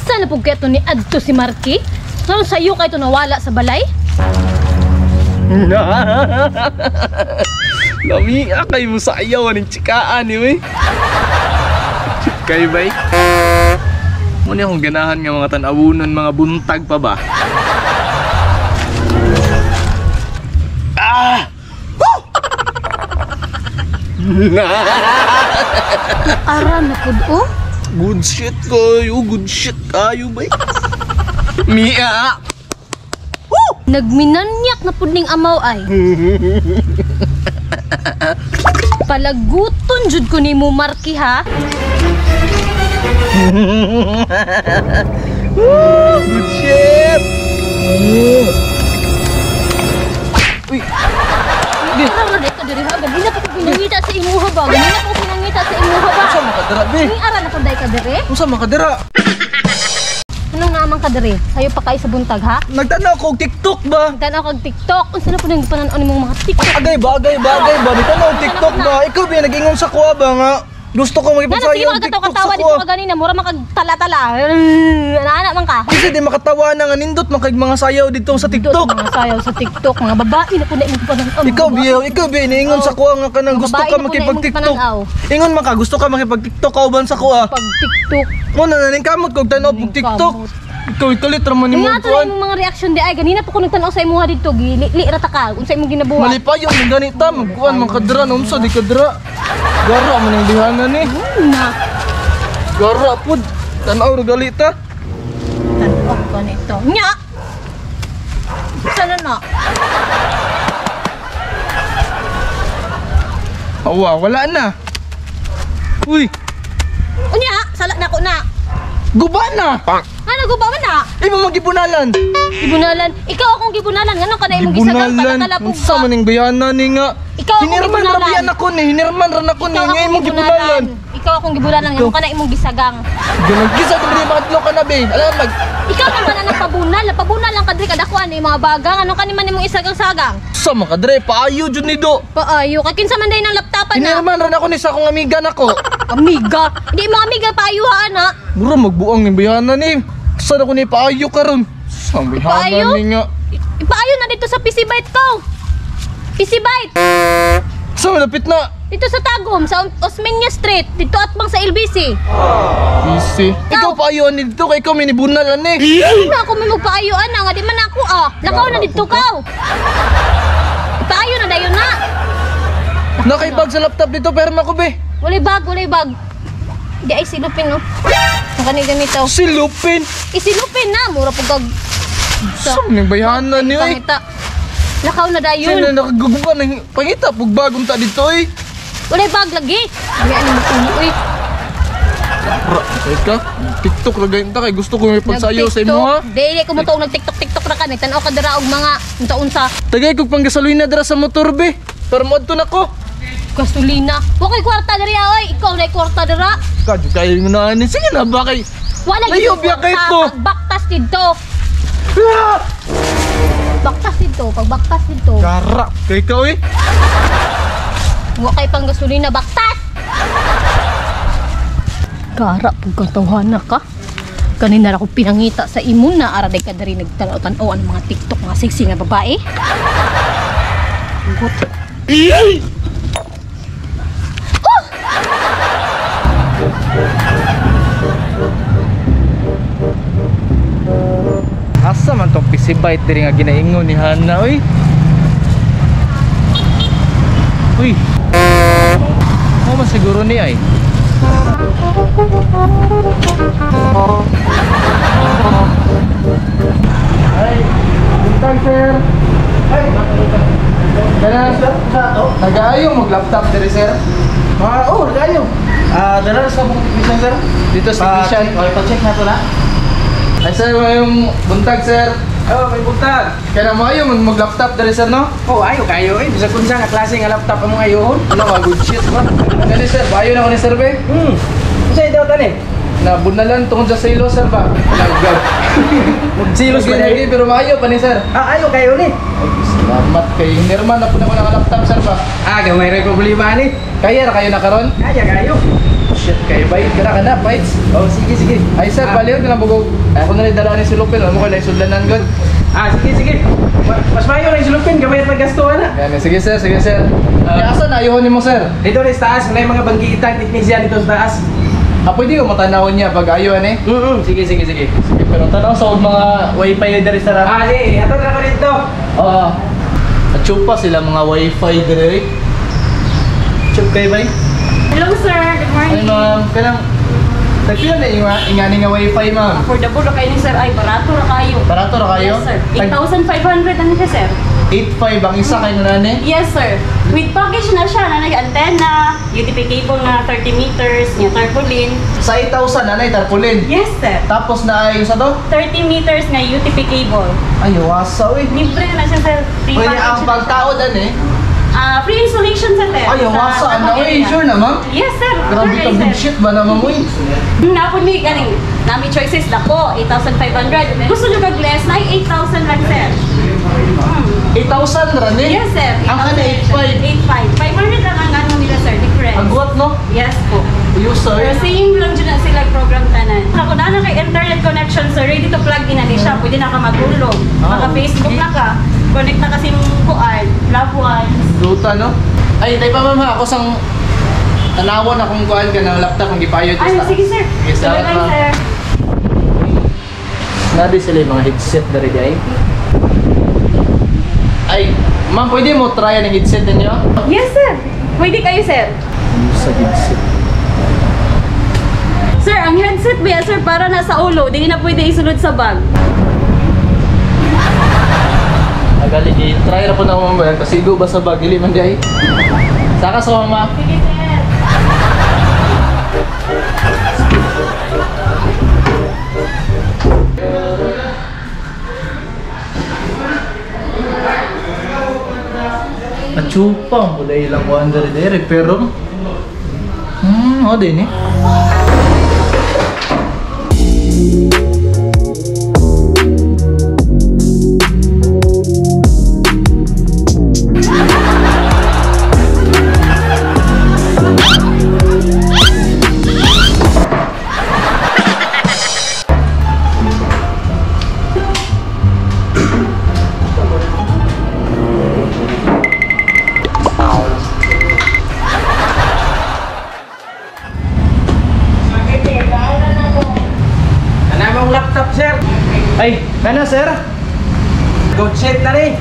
Asa na pug kato ni adto si Marky? Nganong sayo kay to nawala sa balay? Lami kay mo sayaw aning chikaan ni we. Kay bay. Mo ni akong ganahan nga mga tan-awunon, mga buntag pa ba? Ah! Ara na pud oh. Good shit kayo, good shit kayo bay. Mia. Nagminanyak na pud ning amaw ay. Palaguton jud ko nimo Marky ha. Good shit. Uy. Ara na ka diri ha, ganina pa ko pinangita sa imuha ba? Ganina pa ko pinangita sa imuha ba? Unsa man ka dira be? Ni ara na pud ka diri? Unsa man ka dira? Anong naman ka diri? Sayo pa kay sa buntag ha? Nagtanaw ko og TikTok ba? Nagtanaw kag TikTok. Unsa na pud ang gipanan-on nimong mga TikTok? Agay ba, agay ba, agay ba? Nagtanaw og TikTok ba? Ikaw ba nag-ingon sa kuha ba nga? Gusto ko makipagsayaw og TikTok sa kuha. Dito ka ganina, mura man kag tala-tala. Ana-ana man ka. Kasi di makatawa na nga nindot man kag mga sayaw dito sa TikTok. Mga sayaw sa TikTok, mga babae na pud na imong gipanan-on. Ikaw biyaw, ikaw biyaw niingon sa kuha nga kanang gusto ka makipag-TikTok. Ingon man ka gusto ka makipag-TikTok kauban sa kuha. Pag TikTok. Mo na naningkamot kog tan-aw og TikTok. Ikaw ikalit ra man nimo kuan. Nga mga reaction di ay ganina pa ko nagtan-aw sa imuha didto, gili ra ta ka. Unsa imong ginabuhat? Malipayon man ganita magkuan man kadra unsa di kadra. Gara man ang bihana ni. Na. Gara pud. Tan-aw ra galita. Tan-aw ka nito. Nya. Sana na. Awa, wala na. Uy. Unya, sala na ko na. Guba na. Ano guba man na? Imo magibunalan. Gibunalan. Ikaw akong gibunalan. Ngano ka na imong gisagang tala-tala pug. Unsa man ning bayana ni nga? Ikaw akong hinirman gibunalan. Ra biyan ako ni, hinirman ra nako ni nga imong gibunalan. Ikaw akong gibunalan. Ngano ka na imong gisagang? Ganun gisa dili makadlo ka na be. Alam mag Ikaw naman ang nagpabunal, nagpabunal lang kadri kadako ani mga bagang. Ano ka ni man imong isagang-sagang? Sa man kadre paayo jud ni do. Paayo kay kinsa man day nang laptopan na. Hinirman ra nako ni sa akong amiga nako. Amiga. Di mo amiga paayuhaan ha. Mura magbuang ning bayana ni. Sa na ko ni paayo karon. Sa bayana ni nga. Ipaayo na dito sa PC Byte ko. PC Byte. Sa malapit na. Dito sa Tagum, sa Osmeña Street, dito at bang sa LBC. PC. Ikaw paayuan ni dito kay ikaw may nibunal ani. Hindi na ako may magpaayuan na nga di man ako ah. Lakaw na dito kaw. Ipaayo na dayon na. Nakaibag sa laptop dito pero ko be. Walay bag, walay bag. Di ay silupin no. Ang ganito. Silupin. Isilupin na mura pug kag sa ning bayhana ni oy. Lakaw na dayon. Sino nakaguguba nang pangita pug bagong ta dito oy. Walay bag lagi. Ami ani mo oy. Teka, TikTok ra gayon ta kay gusto ko may pagsayo sa imo ha. Dili ko mo tuong nag-TikTok TikTok ra ka, nagtan-aw ka dira og mga unsa-unsa. Tagay kog panggasolina dira sa motor be. Pero moadto nako. Gasolina. Wa koy kwarta diri oy, ikaw na kwarta dira. Kadyo kayo na ani. Sige na ba kay. Wala layo biya kay to. Pagbaktas didto. Baktas didto, pagbaktas didto. Gara kay ka oy. Wa kay panggasolina baktas. Gara pug katawhana ka. Kanina ra ko pinangita sa imo na ara day ka diri nagtanaw-tanaw ang mga TikTok mga sexy nga babae. Gut. Asa man tong PC Byte diri nga ginaingon ni Hana oy? Uy. Mo man siguro ni ay. Ay, buntag sir. Ay, kana tagaayo mag laptop diri sir. Ah, oh, tagaayo. Ah, dala sa mong technician sir. Dito sa technician. Pa-check na to na. Ay sir, mayong buntag sir. Oh, may buntag. Kaya mo ayo mag laptop diri sir no? Oh, ayo kayo eh. Bisag unsa nga klase nga laptop among ayohon. Ano ka good shit ba? Dali sir, bayo na ko ni sir be. Unsa daw tani? Na bunalan tungod sa silo sir ba? Nagag. Magsilos ba lagi pero maayo pa ni sir. Ah, ayo kayo ni. Ay, salamat kay Hinirman na pud ako naka laptop sir ba. Ah, gamay ra problema ni. Kaya ra kayo na karon? Kaya kayo. Shit kay bay. Kana kana fights. Oh, sige, sige. Ay sir, palihog na lang bugog. Ay, ako na rin dala ni Sulupin. Alam mo ko lang sudlanan god. Ah, sige, sige. Mas mayo na yung sulupin, gamay at magastuhan na. Yan, sige sir, sige sir. Ay, asa na ayuhon nimo sir? Dito na sa taas, may mga banggitan, teknisyan dito sa taas. Ah, pwede ko matanawon niya pag ayo ani. Sige, sige, sige. Sige, pero tanaw sa og mga wifi diri sa ra. Ah, sige, ato na ko dito. Oo. At chupa sila mga wifi diri. Chup kay bay. Hello sir, good Ay morning. ma'am, kanang tagpila na inga ingani nga wifi ma'am. Affordable ra kayo ni sir, ay barato ra kayo. Barato ra kayo? Yes sir. Tag 8,500 ano siya sir? 8.5 ang isa kay nanani. Yes sir. With package na siya, na antenna, UTP cable na 30 meters, nga tarpaulin. Sa 8,000 nanay tarpaulin. Yes sir. Tapos na ay sa to? 30 meters nga UTP cable. Ay, wasa uy. Libre na siya sir. Free Pwede package ang na siya. pagtaod ani. Ah, free installation sir. Ay, Sa wasa tamang na uy. area. Sure na ma'am? Yes sir. Grabe Sure ka kayo, good sir. shit ba naman uy? Napon mi ganing nami choices dako 8,500. Gusto nyo kag less na 8,000 lang sir. 8,000 ra ni? Yes, sir. Ang kana 8,500. 8,500. 500 lang ang ano nila, sir. Difference. Agwat no? Yes po. User. Pero same lang dyan na sila program tanan. Ako na na kay internet connection, sir. Ready to plug in na ni siya. Pwede na ka magulog. Ah, Maka-Facebook na ka. Connect na kasi mong kuan. Loved ones. Luta no? Ay, tay pa ma'am ha, ako sang tanawon akong kuan ka ng laptop kung gipayod Ay, sige, sir. Sige, salamat, Tuloy lang, ma'am. sir. Nadi sila yung mga headset dari di ay. Ay, ma'am, pwede mo try ang headset ninyo? Yes, sir. Pwede kayo, sir. Sa headset. Sir, ang headset ba, sir, para nasa ulo. Di na pwede isulod sa bag. Agali, i-try ra po na ma'am ba? Kasi go ba sa bag, dili man di ay. Saka sa mama. Sige, sir. Achupa, mo dahil lang kuan dari di pero oh din eh. Ano mong laptop, sir? Ay, nana sir? Good shit na ni.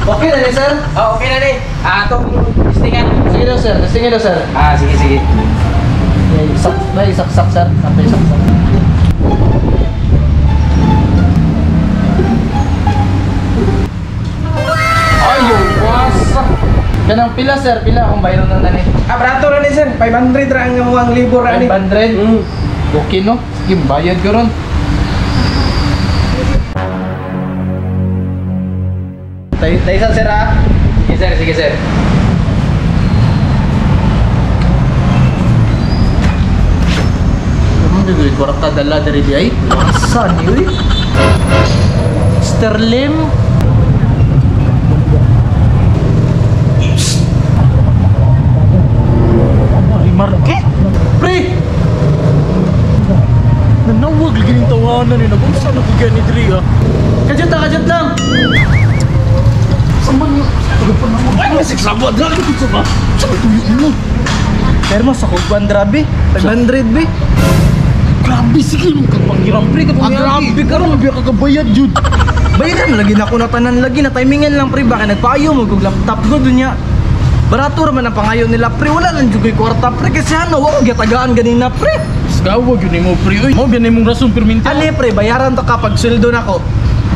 Okay na ni sir? Oh, okay na ni. Ah, itong testingan. Sige daw sir, sige daw sir. Ah, sige, sige. May sak, may saksak sir, may saksak. Ay, yung wasa. Kanang pila sir, pila akong bayron ng nani. Ah, barato na ni, sir. 500 ra ang ang libo ra ni. 500. Mm. Okay no? Sige, bayad ko ron. Tay, tay sir ah. Sige, sir, sige, sir. Ano di ko kwarta dala diri di ay? Wasa ni uy. Sterlim. Market! Pre! Nanawag lagi ng tawanan ni Nagunsa na kagyan ni Dre ah. Kajut lang, kajut lang. Saan man yun? Ay, masiksabot! Dali ko sa ba? Saan tuyo mo? Pero mas ako grabe. 500 be. Grabe, sige mo kang panghiram pre. Ah, Ang grabe ka ron, mabiya kakabayad yun. Bayaran lagi na ako na tanan lagi na timingan lang pre baka nagpaayo mo kog laptop ko dunya. Barato ra man ang pangayo nila pre wala lang jud koy kwarta pre kasi ano wa ko gitagaan ganina pre. Gawag yun mo pre. Uy, mo biyan mong rason perminti. Ali pre bayaran ta kapag sweldo nako.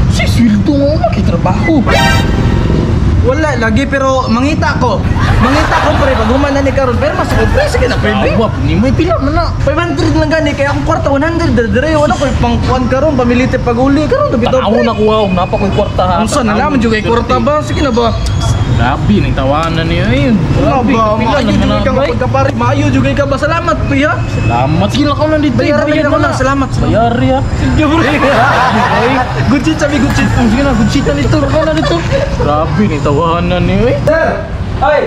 Si sweldo nga makitrabaho. Wala lagi pero mangita ko. Mangita ko pre pag human na ni karon pero mas ako pre sige na pre. pre. Gawag ni may pila man na. 500 lang gani kaya akong kwarta 100 dire wala koy pangkuan karon pamilite pag-uli karon bitaw Tanaw pre. na kuha, napa ko'y kwarta ha. Unsa na naman jud kay kwarta ba? Sige na ba? Grabe, ning tawanan niya ayun. Wala Grabe, ba? pila Maayo naman jud na, kang bay. pagkapare, maayo jud ka ba? Salamat pre ha. Salamat. Sige lang ka lang dito. Bayaran lagi ako lang. Salamat. Bayari ha. Sige bro. Good shit sabi good shit. Sige na, good shit na nito. Baka na nito. Grabe, ni tawanan niyo eh. Sir, Oy!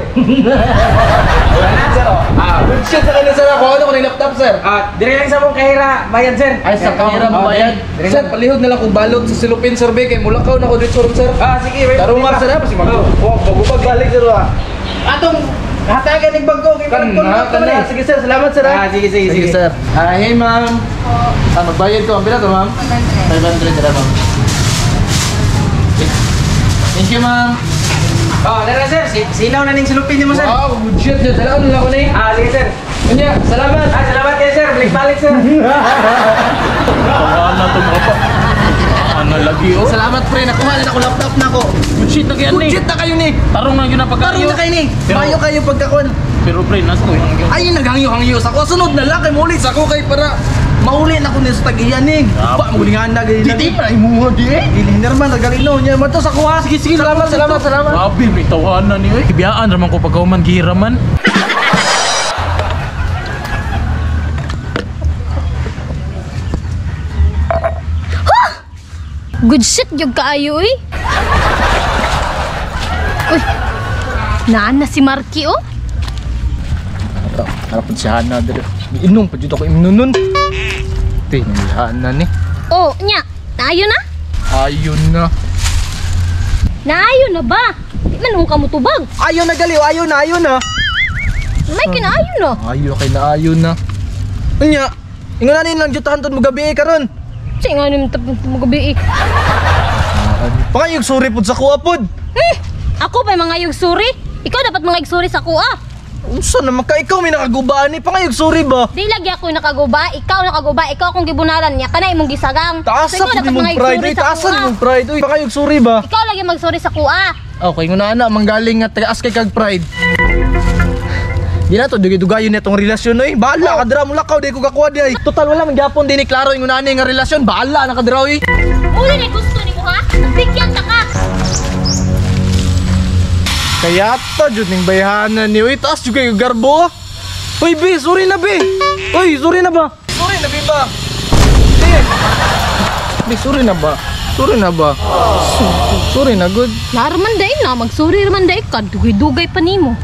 Wala na, sir. Oh. Ah, Good shit sa kanila, sir. Ako ano ko ng laptop, sir. ah, dire lang sa mong kahira, bayad, sir. Ay, sa camera Oh, mo bayad. dire Sir, lang. palihog na lang kung balot sa silupin, sir, be. Kay mulakaw na ko dito, sir. Ah, sige, wait. Tarong nga, sir, ha? Kasi mag... Oh. Oh, bago pagbalik, sir, ah. Atong hatagan ng bangko kay Kana, kana. Sige, sir. Salamat, sir, Ah, sige, sige, Sige, sige. sir. Ah, hey, ma'am. Ah, magbayad ko. Ang pila to, ma'am? 500. 500 dira, ma'am. Thank you, ma'am. Oh, dara sir, sinaw na ning silupin nimo, sir. Wow, good shit. Salamat na ako ni. Ah, sige, sir. Kanya, salamat. Ah, salamat kayo, sir. Balik-balik, sir. Tawanan to mga pa. Ano lagi oh. Salamat pre, nakuha na ako laptop na ako. Good shit na kaya Good ni. shit na kayo ni. Tarong na yun na pagkayo. Tarong na kayo ni. Pero- Mayo kayo pagkakuan. Pero pre, nasa ko yung Ay, naghangyo-hangyo sa ako. Sunod na lang kay muli sa ako kay para mauli na ko ni sa tagiyan ni. Pa mulingan na gay. Diti pa imuha di eh. Dili naman nagalino niya mato sa kuha. Sige sige, Salamat, salamat, salamat. Grabe, may tawanan ni oy. Biyaan raman ko pagkauman gihiraman. Good shit yung kaayo eh. Uy, naan na si Marky oh. Ito, harap si Hana dito. Inom pa dito ako imnunon. Te, ni Hana ni. Oh, nya, naayo na? Ayun na. Naayo na ba? Di man ka mutubag. Ayo na galiw, ayo na, ayo na. May kinaayo na. Ayun kay na ayun na. Unya, ingon na lang jud tanton mo gabi eh, karon. Sa nga ni magabi eh. Pangayog suri pud sa kuha pud. Hmm, ako pa mga yugsuri. Ikaw dapat mga yugsuri sa kuha. Unsa naman ka ikaw may nakagubaan ni pangayog suri ba? Di lagi ako nakaguba, ikaw nakaguba, ikaw akong gibunalan niya kana imong gisagang. Taasa So, ikaw pud dapat imong mga pride, igsuri oy, sa taasa kuha. imong pride, oy. Pangayog suri ba? Ikaw lagi magsuri sa kuha. Okay, nguna na manggaling nga taas kay kag pride. Di na to dugay-dugayon na itong relasyon oy. Bahala ka dira mo lakaw di ko kakuha di ay. Total wala man gyapon din ni klaro yung ani nga relasyon. Bahala na ka dira oy. Uli na gusto nimo ha? Bigyan ta ka. Kaya ta jud ning bayhanan ni oy, taas jud kay garbo. Uy, be, sorry na be. Uy, sorry na ba? Sorry na ba? Be. Be, sorry na ba? Sorry na ba? Sorry na good. Laro man day na, magsuri man day ka, dugay-dugay pa nimo.